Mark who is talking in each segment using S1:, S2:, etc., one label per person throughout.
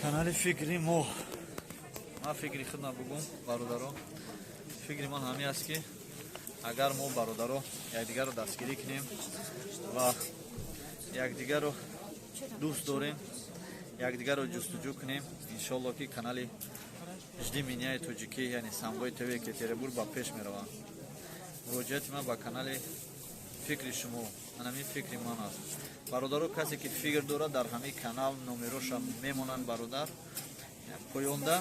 S1: Канали «Фикри мо». Ман фикри худна бугум, бародаро. Фикри ман ҳамин аст, ки агар мо, бародаро, якдигарро дастгирӣ кунем ва якдигарро дӯст дорем, якдигарро ҷустуҷӯ кунем, иншоалло, ки канали «Жди меня» и тоҷикӣ, яъне Самбои ТВ Екатеринбург, ба пеш мераванд. Муроҷиати ман ба канали «Фикри шумо» анамин фикри ман аст, бародаро. Касе ки фикр дорад, дар ҳамин канал номероша мемонанд, бародар, поёнда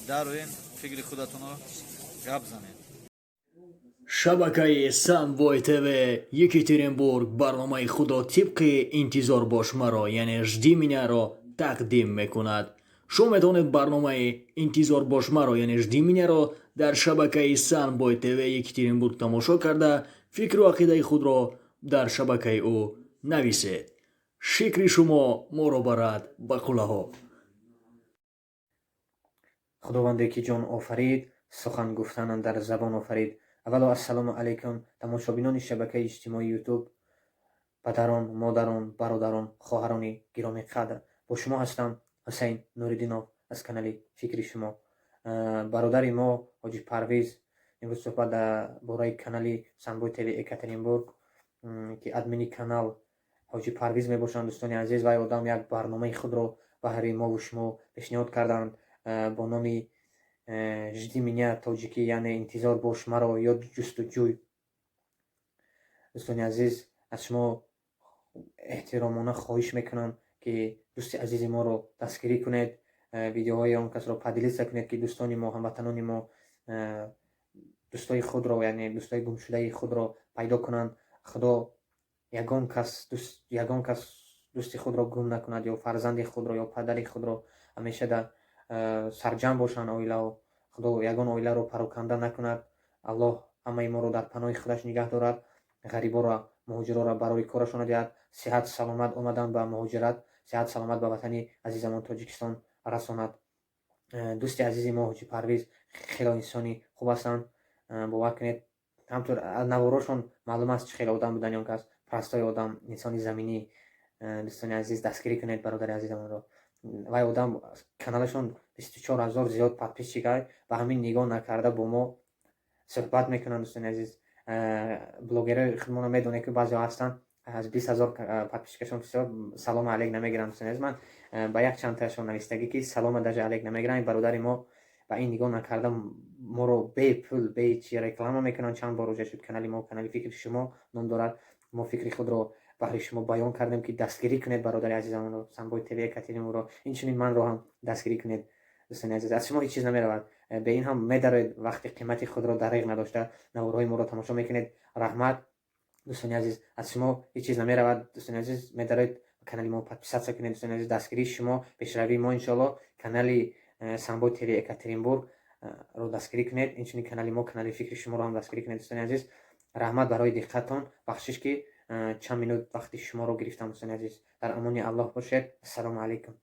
S1: дароен, фикри худатонро гап занед.
S2: Шабакаи Санбой ТВ Екатеринбург барномаи худро тибқи «Интизор бош маро», яъне «Жди меня» ро тақдим мекунад. Шумо метавонед барномаи «Интизор бош маро», яъне «Жди меня» ро дар шабакаи Санбой ТВ Екатеринбург тамошо карда, фикру ақидаи худро дар шабакаи ӯ нависед. Фикри шумо моро барад ба қуллаҳо.
S3: Худованде ки ҷон офарид, сухан гуфтан андар забон офарид. Аввало, ассалому алайкум, тамошобинони шабакаи иҷтимоии Ютуб, падарон, модарон, бародарон, хоҳарони гиромӣ қадр. Бо шумо ҳастам Ҳусайн Нуриддинов аз канали «Фикри шумо». Бародари мо ҳоҷи Парвиз имрӯз суҳбат дар бораи канали Самбой ТВ Екатеринбург, ки админи канал ҳоҷи Парвиз мебошанд. Дӯстони азиз, вай одам як барномаи худро баҳри мову шумо пешниҳод карданд бо номи «Жди меня» тоҷикӣ, яъне «Интизор бош маро» ё «Ҷустуҷӯй». Дӯстони азиз, аз шумо эҳтиромона хоҳиш мекунам, ки дӯсти азизи моро дастгирӣ кунед, видеоҳои он касро поделиться кунед, ки дӯстони мо, ҳамватанони мо дӯстои худро, яъне дӯстои гумшудаи худро пайдо кунанд. Худо ягон кас дӯсти худро гум накунад, ё фарзанди худро, ё падари худро. Ҳамеша дар сарҷамъ бошанд оилаҳо. Худо ягон оиларо пароканда накунад. Аллоҳ ҳамаи моро дар паноҳи худаш нигаҳ дорад, ғариборо, муҳоҷироро барои корашона диҳад, сиҳат саломат омадан ба муҳоҷират, сиҳат саломат ба ватани азизамон Тоҷикистон расонад. Дӯсти азизи мо ҳоҷи Парвиз хело инсони хуб ҳастанд. Бовар кунед, ҳамтур наворошон маълум аст, чӣ хеле одам будани он кас, простой одам, инсони заминӣ. Дӯстони азиз, дастгирӣ кунед бародари азизамонро. Вай одам каналашон 24 000 зиёд подписчик ай, ба ҳамин нигоҳ накарда бо мо суҳбат мекунанд. Дӯстони азиз, блогерои худмонро медонед, ки баъзеҳо ҳастанд, аз 20 000 подписчикашон бисёр, салому алейк намегиранд. Дӯстони азиз, ман ба як чандтаашон навистагӣ, ки салома даже алейк намегиранд. Бародари мо ба ин нигоҳ накарда моро бепул, бе чи реклама мекунанд. Чанд бор уже шуд. Канали мо канали «Фикри шумо» ном дорад. Мо фикри худро баҳри шумо баён кардем, ки дастгирӣ кунед бародари азизамонро, Самбои ТВ Екатеринбургро, инчунин манро ҳам дастгирӣ кунед. Дӯстони азиз, аз шумо ҳеҷ чиз намеравад. Бе ин ҳам медароед, вақти қимати худро дариғ надошта наворҳои моро тамошо мекунед. Раҳмат, дӯстони азиз, аз шумо ҳеҷ чиз намеравад. Дӯстони азиз, медароед, канали мо подписаться кунед. Дӯстони азиз, дастгирии шумо пешравии мо, иншоалло. Канали Самбои ТВ Екатеринбург ро дастгирӣ кунед, инчунин канали мо, канали «Фикри шуморо» ҳам дастгирӣ кунед. Дӯстони азиз, раҳмат барои диққатон. Бахшиш, ки чанд минут вақти шуморо гирифтам. Дӯстони азиз, дар амони Аллоҳ бошед. Ассалому алайкум.